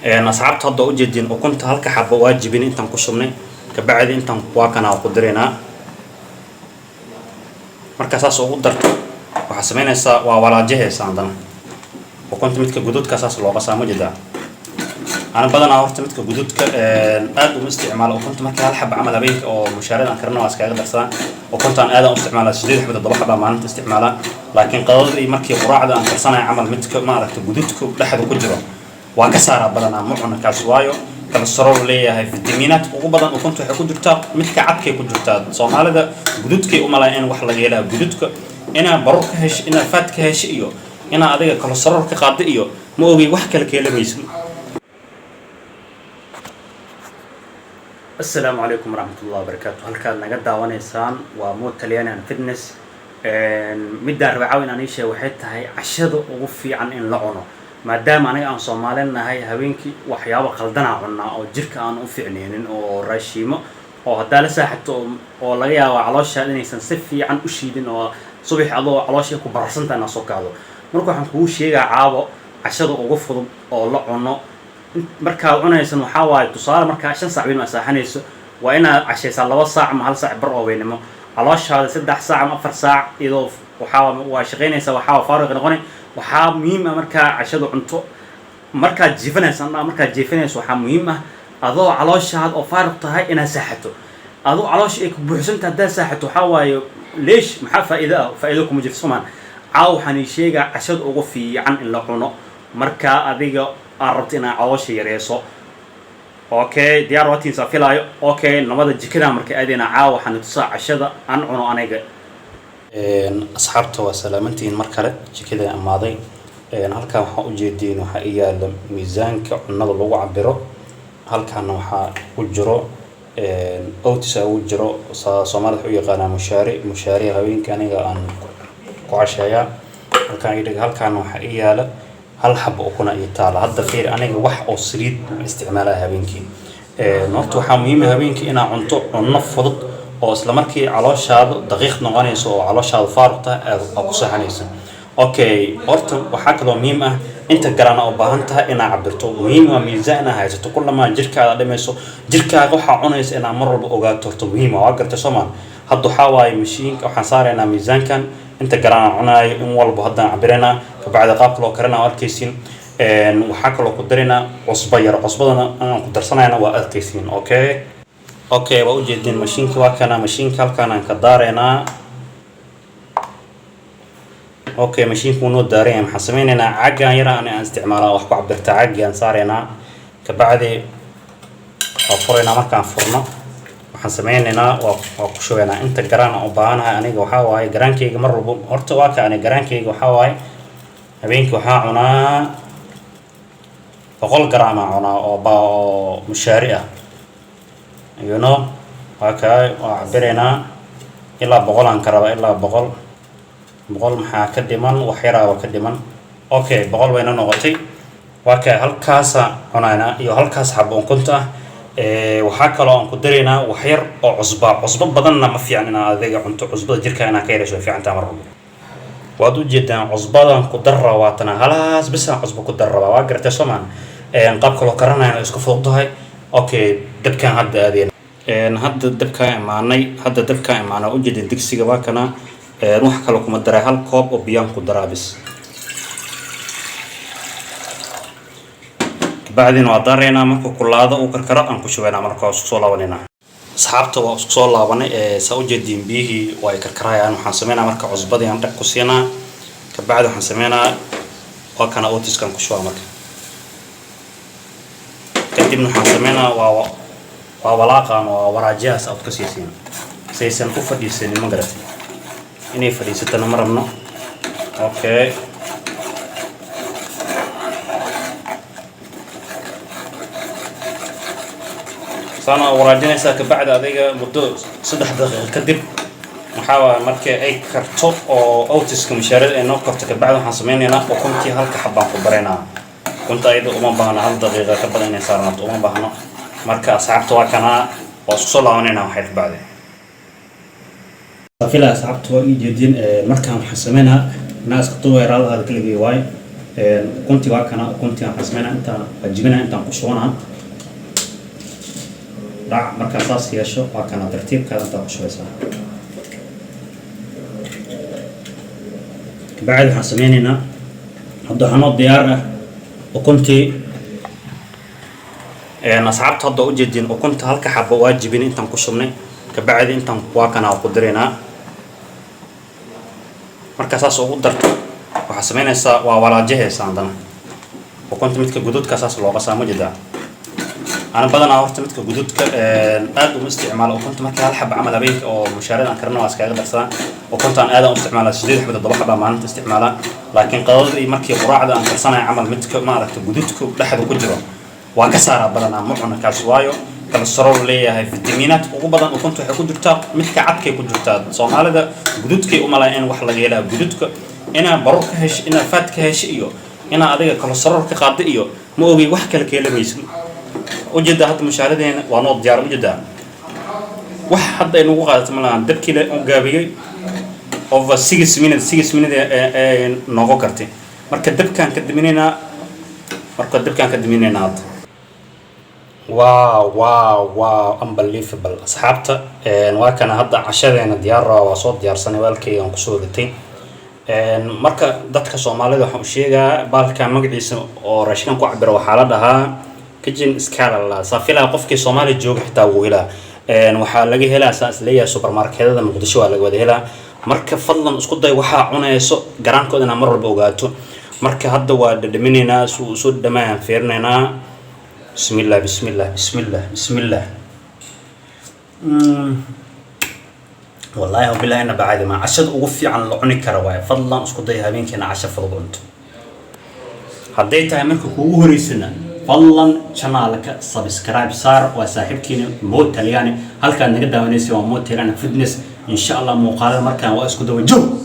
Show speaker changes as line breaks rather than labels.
Asxaabta, hadda ujeedin ukunta halka xabo waa jibin, intaan ku shubnay. Kabacdi intaan waa kanaa ku diraynaa. Markaa saas ugu darto, waxaa samaynaysaa, waa walaajahaysa. Haddana ukunta midka guduudka saas loo qasaa, ma jeedaa? Ana badanaa horta midka guduudka aad uma isticmaalo. Ukunta marka hal xaba camal habeenka oo mushaarada aan karina waa iskaga darsadaa. Ukuntaan aadaan u isticmaalaa, 8 xaba, 7 xaba maalinta isticmaalaa, laakiin qadadii markii quraacda aan karsanayo camal, midka maaragta guduudka dhexda ku jiro waa ka saaraa badanaa, ma cuna kaas, waayo cholesterol leeyahay. Fitamiinaadka ugu badan ukunta waxay ku jirtaa midka cadkay ku jirtaa. Soomaalida guduudkay u malaya in wax laga helaa guduudka, inaa barur ka hesho, inaa fat ka hesho iyo inaa adiga cholesterol ka qaado iyo ma ogey, wax kale ka helamayso. Asalaamu calaykum waraxmatullahi wabarakaatu. Halkaad naga daawanaysaan waa Mo Talyaani and Fitness. Midaan raba caawa inaan ii sheego waxay tahay cashada ugu fiican in la cuno. Maadaama aniga aan Soomaali nahay, habeenkii waxyaabo qaldanaa cunnaa oo jirka aan u fiicnaynin, oo raashiimo oo haddaa la saaxato oo laga yaabo caloosha inaysan si fiican u shiidin, oo subax adoo caloosha ku bararsantaha inaad soo kacdo. Marka waxaan kugu sheegaa caawo cashada ugu fudud oo la cuno. Markaad cunaysan waxaa waaye, tusaale, markaa 5 saac weyn maa saaxanayso, waa inaad cashaysaa 2 saac ama 1 saac bar oo weynimo. Calooshaada 3 saac ama 4 saac iyadoo waxaa waa shaqaynaysaa, waxaa faaruq noqonay. Waxaa muhiim ah markaa cashada cunto, markaad jiifanayso, markaad jiifanayso, waxaa muhiim ah adoo calooshaada oo faaruq tahay inaad saaxato. Adoo caloosha ay ku buuxsanta haddaad saaxato, waxaa waaye leesh, maxaa faa'iido ah? Faa'iido kuma jirto, soomaan? Caawa waxaan ii sheegaa cashada ugu fiican in la cuno markaa adiga aad rabto inaad caloosha yareyso. Okay, diyaar waatiinsa filaayo. Okay, nabada jikada marka aadayna. Caawa waxaan tusaa cashada aan cuno aniga. Asxaabta, waa salaamantihiin mar kale. Jikada amaaday. Halkan waxaa ujeediin waxaa ii yaala miisaanka cunada lagu cabiro. Halkaana waxaa ku jiro oats ugu jiro. Soomaalida waxay u yaqaanaa mushaari. Mushaari habeenkii aniga aan ku casheeyaa. Halkaan ii dhig. Halkaan waxaa ii yaala hal xabo ukuna ii taala. Hadda fiir, aniga wax oo saliid ma isticmaalaya habeenkii. Horta waxaa muhiim ah habeenkii inaad cunto cunno fudud oo isla markii calooshaada daqiiq noqonayso oo calooshaada faaruq tahay aad ku seexanayso. Okay, horta waxaa kaloo muhiim ah inta garaan u baahan tahay inaad cabirto. Muhiim waa miisaan inaad haysato. Kulamaa jirkaada dhimayso, jirkaaga waxaa cunaysa inaad mar walba ogaato horta muhiim ah. Waa gartay, soomaan? Hadda waxaa waaye mashiinka waxaan saaraynaa miisaankan, inta garaan aan cunaayo in walba haddaan cabiraynaa. Kabacdi qaabka loo karinaa waa arkaysiin. Waxaa kaloo ku daraynaa cusbo yar. Cusbadana aan ku darsanayna waa arkaysiin. Okay, waa ujeedin mashiinka, waa kana mashiinka, halkaan aan ka daaraynaa. Okay, mashiinku wuu noo daaran yahay. Maxaan sameynaynaa? Caggaan yar aan isticmaalaa wax ku cabirta, caggii aan saaraynaa. Kabacdi waa furaynaa. Markaan furno, waxaan sameynaynaa waa ku shubaynaa inta garaan aan u baahanahay. Aniga waxaa waaye garaankayga mar walba horta waa ka ani garaankayga waxaa waaye habeenkii waxaa cunaa 100 garaam aan cunaa oo ba oo mushaari ah. Waa kaa, waa cabiraynaa. Ilaa 100 aan ka rabaa, ilaa 100. 100 maxaa ka dhiman? Wax yaraaba ka dhiman. Okay, 100 wayna noqotay. Waa kaa, halkaasa cunaynaa iyo halkaas xabo ukunta ah. Waxaa kaloo aan ku daraynaa wax yar oo cusba. Cusbo badanna ma fiican inaad adiga cunto. Cusbada jirka inaad ka yarayso way fiican tahay mar walba. Waad ujeedaan cusbadan ku dar waatana, halaas bisaan cusbo ku dar rabaa. Waa garatay, soomaan? Qaabka loo karanayana isku fududahay. Okay, dabkaan hadda aadeyna. Hadda dabkaan imaanay, hadda dabkaan imaanay. Ujeedin digsiga waa kana. Wax kale kuma daray, hal koob oo biyaan ku daraa bis. Kabacdina waa daaraynaa. Markuu kulaado uu karkaro aan ku shubaynaa. Marka waa isku soo laabanayna. Asxaabta, waa isku soo laabanay. Saa ujeediin, biyihii waa ay karkarayaan. Waxaan sameynaa marka cusbadii aan dhag ku siinaa. Kabacdi waxaan sameynaa, waa kana, oatskaan ku shubaa. Marka kadibna waxaan sameynaa waa walaaqaan, waa waraajiyahaas aad ka siisiin saysan u fadhiisanin. Ma garatay? Inay fadhiisatana ma rabno. Okay, saana waraajinaysaa. Kabacdi adiga muddo 3 daqiiqo kadib, waxaa waaye markii ay karto oo oatska mushaarada ay noo karto, kabacdi waxaan sameynaynaa ukuntii halka xabbaan ku daraynaa. Ukunta ayada uma baahno 1 daqiiqa ka badan inay saarnaato, uma baahno. Marka asxaabta, waa kanaa, waa isku soo laabanayna waxay kabacdi. Fila asxaabta, waa ii jeedin. Markaan waxaan sameynaa naaska duweeraadaha keligii waaye. Ukuntii waa kana. Ukuntii waxaan sameynaa, intaan waa jibinaa, intaan ku shubanaa dhac. Markaa saas yeesho, waa kana, tartiibkaada intaa ku shubaysaa. Kabacdi waxaan sameynaynaa, hadda waxaa noo diyaar ah ukuntii. Asxaabta, hadda ujeedin ukunta halka xabo waa jibin, intaan ku shubnay. Kabacdi intaan waa kana ku diraynaa. Markaa saas ugu darto, waxaa sameynaysaa, waa walaajahaysaa. Haddana ukunta midka guduudka saas loo qasaa, ma jedaa? Ana badanaa horta midka guduudka aad uma isticmaalo. Ukunta markii hal xaba camal habeenka oo mushaarada aan karina, waa iskaga darsadaa. Ukuntaan aad aan u isticmaalaa, sideed xaba, toddoba xaba maalinta isticmaalaa. Laakiin qadada iyo markii quraacda aan karsanayo camal, midka maaragta guduudka dhexda ku jiro waa ka saaraa badanaa, ma cuno kaas, waayo cholesterol leeyahay. Fitamiinaadka ugu badan ukunta waxay ku jirtaa midka cadkay ku jirtaa. Soomaalida guduudkay u malaya in wax laga helaa guduudka, inaa barur ka hesho, inaa fat ka hesho iyo inaa adiga cholesterol ka qaada iyo ma ogey, wax kale ka helamaysid. Ujeedaa, hadda mushaaradeena waa noo diyaar. Ujeedaa, wax hadda ay nagu qaadato ma lahan. Dabkii le u gaabiyey over 6 minutes, 6 minutes ee noogo kartay. Marka dabkaan ka daminaynaa, marka dabkaan ka daminaynaa hadda. Wow, unbelievable! Asxaabta, waa kana, hadda cashadeena diyaar rabaa. Waa soo diyaarsanay, waalkayga aan kusoo ritay. Marka dadka Soomaalida waxaan u sheegaa, baalka magaciisa oo raashinkan ku cabira waxaa la dhahaa kitchen scale la saafilaa. Qofkii Soomaaliya jooga xitaa wuu helaa. Waxaa laga helaa, saa is leeyahay, supermarketyada Muqdisho waa laga wada helaa. Marka fadlan isku day waxaa cunayso garaankooda inaad mar walba ogaato. Marka hadda waa dhadhaminaynaa, suu soo dhadhamayaan fiirinaynaa. Bismillah, bismillah, bismillah, bismillah. Wallaahi wabillahi ina bacaadi ma cashada ugu fiican la cuni kara waaye. Fadlan isku day habeenkiina casho fudud cunto. Hadday tahay marka kuugu horeysana, fadlan channelka subscribe saar. Waa saaxiibkiina Mo Talyaani. Halkaad naga daawanaysa waa Mo Talyaani Fitness. Insha Allah muuqaalada markaan waa isku daba joog.